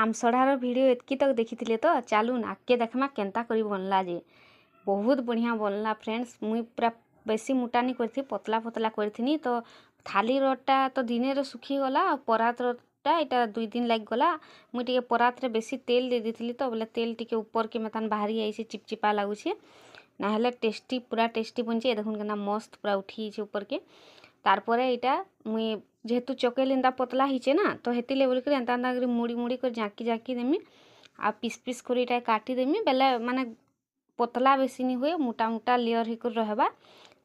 ଆମସଢ଼ାର video ଏତ୍କି ତକ୍ ଦେଖିଥିଲେ ତ? ଚାଲୁନ୍ ଆଗ୍କେ ଦେଖ୍ମା କେନ୍ତା କରି ବନ୍ଲା ଯେ। ବହୁତ ବଢ଼ିଆ ବନ୍ଲା ଫ୍ରେଣ୍ଡସ୍। ମୁଇଁ ପୁରା ବେଶୀ ମୋଟା ନି କରିଥି, ପତଲା ପତଲା କରିଥିନି। ତ ଥାଲି ରଡ଼୍ଟା ତ ଦିନେରେ ଶୁଖିଗଲା ଆଉ ପରାତ ରଡ଼୍ଟା ଏଇଟା 2 ଦିନ ଲାଗିଗଲା। ମୁଇଁ ଟିକେ ପରାତରେ ବେଶୀ ତେଲ ଦେଇ ଦେଇଥିଲି ତ, ବୋଲେ ତେଲ ଟିକେ ଉପରକେ ମେତାନ ବାହାରି ଯାଇଛେ, ଚିପଚିପା ଲାଗୁଛେ। ନାହେଲେ ଟେଷ୍ଟି, ପୁରା ଟେଷ୍ଟି ବନିଛେ। ଦେଖୁନ୍ କେନ୍ତା ମସ୍ତ ପୁରା ଉଠି ଯାଇଛେ ଉପରକେ। ତାରପରେ ଏଇଟା ମୁଇଁ ଯେହେତୁ ଚକେଇଲି, ଏନ୍ତା ପତଲା ହେଇଛେ ନା, ତ ହେତିର୍ ବୋଲିକରି ଏନ୍ତା ଏନ୍ତା କରି ମୁଡ଼ି ମୁଡ଼ି କରି ଜାକି ଜାକି ଦେମି ଆଉ ପିସ୍ ପିସ୍ କରି ଏଇଟା କାଟିଦେମି। ବେଲେ ମାନେ ପତଲା ବେଶୀ ନି ହୁଏ, ମୋଟା ମୋଟା ଲେୟର୍ ହେଇକରି ରହେବା,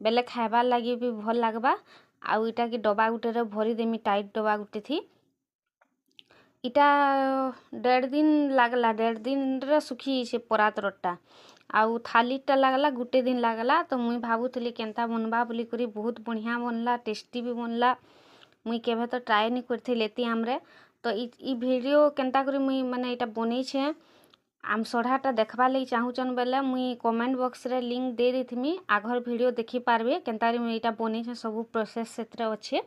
ବେଲେ ଖାଇବାର୍ ଲାଗି ବି ଭଲ୍ ଲାଗ୍ବା। ଆଉ ଇଟାକେ ଡବା ଗୁଟେରେ ଭରିଦେମି, ଟାଇଟ୍ ଡବା ଗୁଟେ ଥି। ଇଟା ଦେଢ଼ ଦିନ ଲାଗଲା, ଦେଢ଼ ଦିନରେ ଶୁଖି ଯାଇଛେ ପରାତ ରଡ଼୍ଟା। ଆଉ ଥାଲିଟା ଲାଗଲା, ଗୁଟେ ଦିନ ଲାଗଲା। ତ ମୁଇଁ ଭାବୁଥିଲି କେନ୍ତା ବନବା ବୋଲିକରି। ବହୁତ ବଢ଼ିଆ ବନଲା, ଟେଷ୍ଟି ବି ବନଲା। ମୁଇଁ କେବେ ତ ଟ୍ରାଏ ନି କରିଥିଲି ଏତି ଆମରେ। ତ ଇ ଭିଡ଼ିଓ କେନ୍ତା କରି ମୁଇଁ ମାନେ ଏଇଟା ବନେଇଛେଁ, ଆମସଢ଼ାଟା ଦେଖ୍ବାର୍ ଲାଗି ଚାହୁଁଛନ୍ ବେଲେ ମୁଇଁ କମେଣ୍ଟ ବକ୍ସରେ ଲିଙ୍କ୍ ଦେଇ ଦେଇଥିମି। ଆଘର ଭିଡ଼ିଓ ଦେଖିପାରବେ, କେନ୍ତା କରି ମୁଇଁ ଏଇଟା ବନେଇଛେଁ, ସବୁ ପ୍ରୋସେସ୍ ସେଥିରେ ଅଛେ।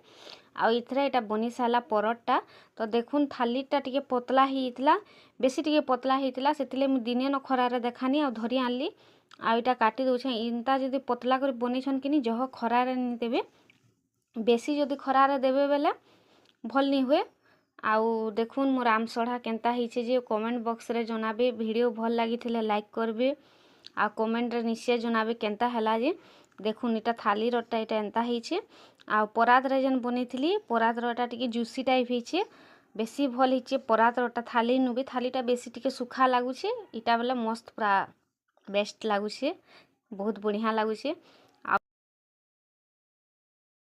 ଆଉ ଏଥିରେ ଏଇଟା ବନି ସାରିଲା ପରଟା ତ ଦେଖୁନ୍, ଥାଲିଟା ଟିକେ ପତଲା ହେଇଯାଇଥିଲା, ବେଶୀ ଟିକେ ପତଲା ହେଇଥିଲା। ସେଥିଲାଗି ମୁଇଁ ଦିନେ ନ ଖରାରେ ଦେଖାନି ଆଉ ଧରି ଆଣିଲି ଆଉ ଏଇଟା କାଟି ଦଉଛେଁ। ଏନ୍ତା ଯଦି ପତଲା କରି ବନେଇଛନ୍ କିନି, ଜହ ଖରାରେ ନି ଦେବେ। ବେଶୀ ଯଦି ଖରାରେ ଦେବେ ବେଲେ ଭଲ୍ ନି ହୁଏ। ଆଉ ଦେଖୁନ୍ ମୋର୍ ଆମସଢ଼ା କେନ୍ତା ହେଇଛେ ଯେ କମେଣ୍ଟ ବକ୍ସରେ ଜଣାବେ। ଭିଡ଼ିଓ ଭଲ୍ ଲାଗିଥିଲେ ଲାଇକ୍ କରିବେ ଆଉ କମେଣ୍ଟରେ ନିଶ୍ଚୟ ଜଣାବେ କେନ୍ତା ହେଲା ଯେ। ଦେଖୁନ୍, ଏଇଟା ଥାଲିରଟା ଏଇଟା ଏନ୍ତା ହେଇଛେ। ଆଉ ପରାତରେ ଯେନ୍ ବନେଇଥିଲି, ପରାତରଟା ଟିକେ ଜୁସି ଟାଇପ୍ ହେଇଛେ, ବେଶୀ ଭଲ୍ ହେଇଛେ ପରାତରଟା ଥାଲି ନୁ ବି। ଥାଲିଟା ବେଶୀ ଟିକେ ଶୁଖା ଲାଗୁଛେ, ଇଟା ବେଲେ ମସ୍ତ, ପୁରା ବେଷ୍ଟ ଲାଗୁଛେ, ବହୁତ ବଢ଼ିଆ ଲାଗୁଛେ।